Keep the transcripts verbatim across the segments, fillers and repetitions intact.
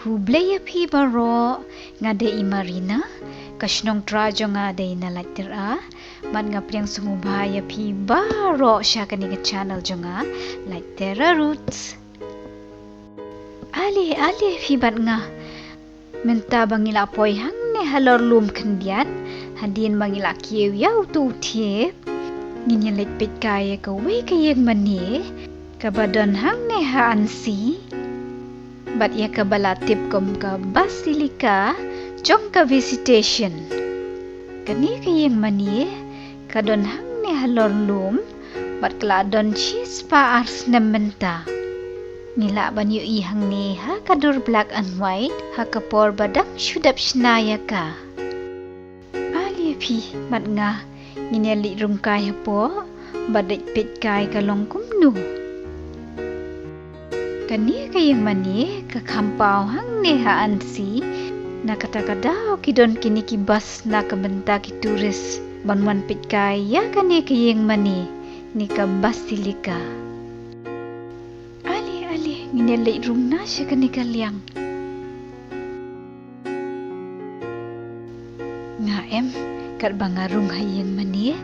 Khublei ïa phi baroh, nga dei i Marina, ka shnong trai jong nga dei na Laittera, bad nga pdiang sngewbha ïa phi baroh sha kane ka channel jong nga, Laittera Roots. Ale, ale phi bad nga. Mynta ba ngi la poi hangne halor lum khyndiat, hadien ba ngi la kiew ïa uto u thiep, ngin ïa leit peit kai ïa kawei ka ïing mane, kaba don hangne ha Ansi. Bad ïa kaba la tip kum ka Basilica jong ka Visitation. Kane ka ïing mane ka don hangne halor lum, bad ka la don shispah ar snem mynta. Ngi lah ban ïohi hangne ha ka dur black and white ha ka por ba dang shu dep shna ïa ka. Ale phi bad nga ngin ïa leit rung kai hapoh, bad leit peit kai ka long kumno. Kane ka ïing mane ka kham paw hangne ha Ansi, na kata ka daw ki don kine ki bus na ka bynta ki tourist ban wan peit kai ïa kane ka ïing mane ne ka Basilica. Ale, ale, ngin ïa leit rung na sha kane ka liang. Nga em, katba nga rung ha ïing mane,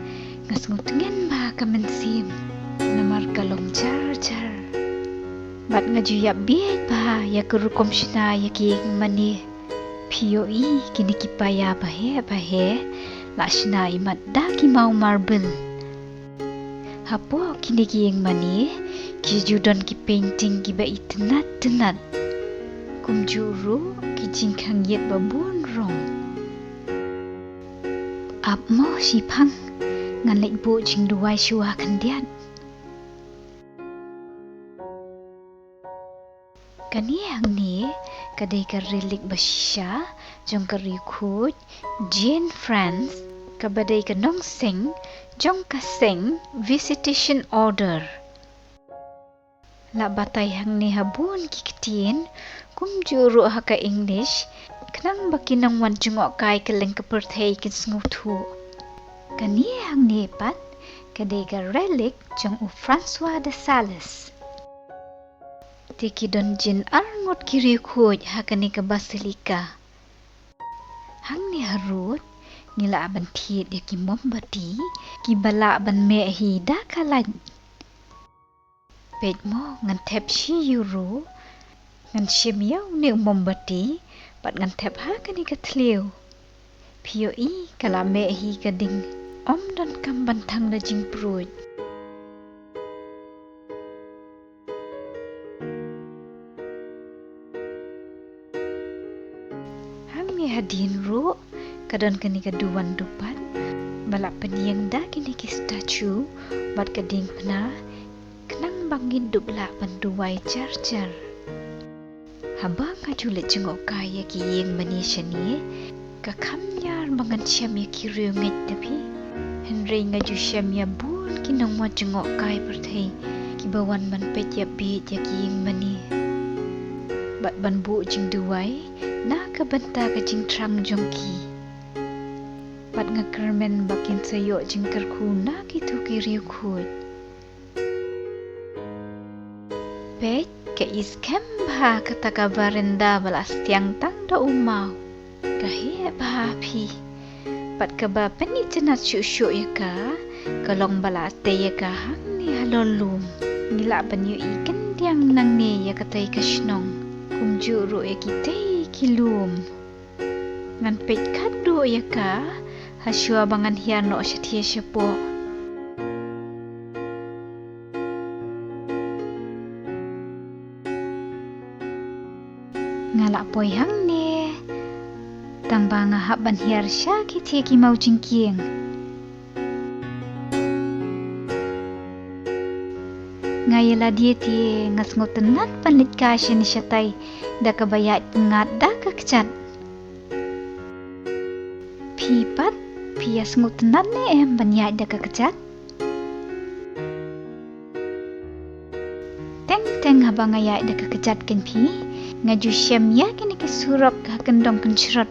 nga sngewtngen bha ka mynsiem. Namar ka long jar jar. Bad nga ju ïap bieit bha ïa ka rukom shna ïa ki ïing mane. Phi ïohi kine ki paia baheh baheh, la shna imat da ki maw marble. Hapoh kine ki ïing mane, ki ju don ki painting kiba itynnat tynnat. Kumjuh ruh ki jingkhang ïit ba bun rong. Ap mo shiphang, ngan leit buh jingduwai shuwa khyndiat. Kane hangne ka dei ka relic ba shisha jong ka riewkhuid Jane France, kaba dei ka nongseng jong ka seng Visitation Order. La batai hangne ha bun ki ktien, kumjuh ruh ha ka English, khnang ba ki nongwan jngohkai kylleng ka pyrthei kin sngewthuh. Kane hangne pat ka dei ka relic jong u Francois de Sales. Te ki don jin arngut ki riewkhuid ha kane ka Basilica. Hangne harud ngi lah ban thied ïa ki mombati kiba lah ban meh hi da ka lait. Peit mo, ngan thep shi euro, ngan shim ïa une u mombati bad ngan thep ha kane ka thliew. Phi ïohi, ka la meh hi ka ding. Ym donkam ban thang da jingpruid. Hangne hadien ruh ka don kane ka duwan dupat ba la pynïeng da kine ki statue bad ka diengphna, khnang ba ngin dup lah ban duwai jar jar. Haba nga ju leit jngohkai ïa ki ïing mane shane, ka kham ñiar ba ngan shem ïa ki riewngeit, te phi. Hynrei nga ju shem ïa bun ki nongwan jngohkai pyrthei kiba wan ban peit ïa beit ïa ki ïing mane bad ban buh jingduwai na ka bynta ka jingthrang jong ki. Bad nga kyrmen ba kin sa ïoh jingkyrkhu na kito ki riewkhuid. Peit, ka i skhem bha kata ka veranda ba la stiang tang da u maw. Ka heh bha phi. Bad kaba pynitynnat shuh shuh ïa ka, ka long ba la tei ïa ka hangne halor lum. Ngi lah ban ïohi khyndiat nangne ïa katei ka shnong, kumjuh ruh ïa kitei ki lum. Ngan peit khadduh ïa ka hashuwa ba ngan hiar noh shathie shapoh. Nga la poi hangne, tang ba nga hap ban hiar sha kiti ki maw jingkieng. Nga ïa lade te nga sngewtynnat ban leit kai shane shatai da kaba ïaid pyngngad da ka kjat. Phi pat, phi ïa sngewtynnat ne em ban ïaid da ka kjat? Teng teng haba nga ïaid da ka kjat kein phi, nga ju shem ïa kine ki surok ha kyndong kynshrot.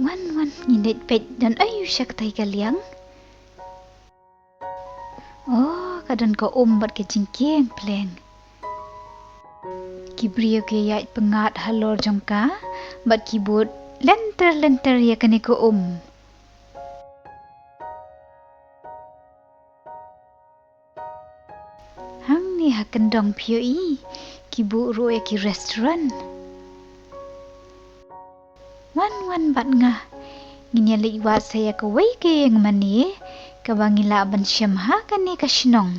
Wan wan ngin leit peit don aïu sha katei ka liang. Oh, ka don ka um bad ka jingkieng pleng. Ki briew ki ïaid pyngngad halor jong ka bad ki bud lynter lynter ïa kane ka um. Hangne ha kyndong phi ïohi ki buh ruh ïa ki restaurant. Wan wan bad nga, ngin ïa leit wad sa ïa kawei ka ïing mane kaba ngi lah ban shem ha kane ka shnong.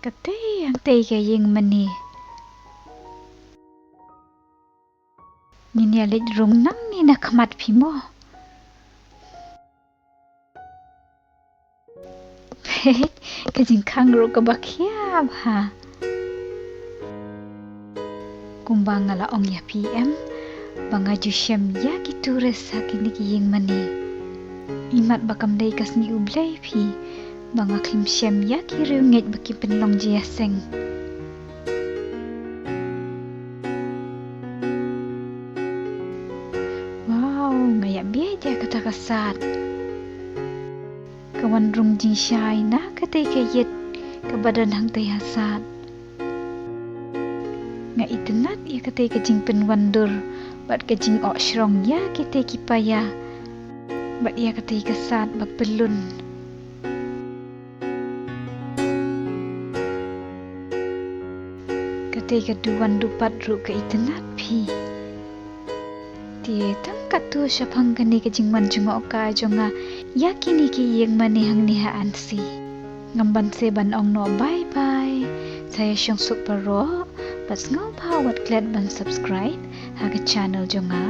Katei hangtei ka ïing mane. Ngin ïa leit rung nangne na khmat phi mo. Peit ka jingkhang ruh kaba khia bha. Kumba nga la ong ïa phi em, ba nga ju shem ïa ki tourist ha kine ki ïing mane. Imat ba kam dei ka sngi U Blei phi, ba nga khlem shem ïa ki riewngeit ba ki pynlong jingïaseng. Wow, nga ïa bieit ïa kata ka sad. Ka wan rung jingshai na katei ka ïit kaba don hangtei ha sad. Nga itynnad ïa katei ka jingpynwandur bad ka jingoh shrong ïa kitei ki paia bad ïa katei ka sad ba pyllun. Katei ka duwan dupat ruh ka itynnad phi. Te tang katto shaphang kane ka jingwan jngoh ka jong nga ïa kine ki ïing mane hangne ha Ansi. Ngam banse ban ong noh bye bye. Sa ïa shong suk baroh bad sngewbha wat klet ban subscribe ha ka channel jong nga,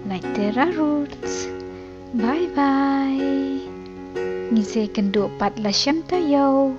Light Terra Roots. Bye bye. Ngin sa ïakynduh pat la shem taïew.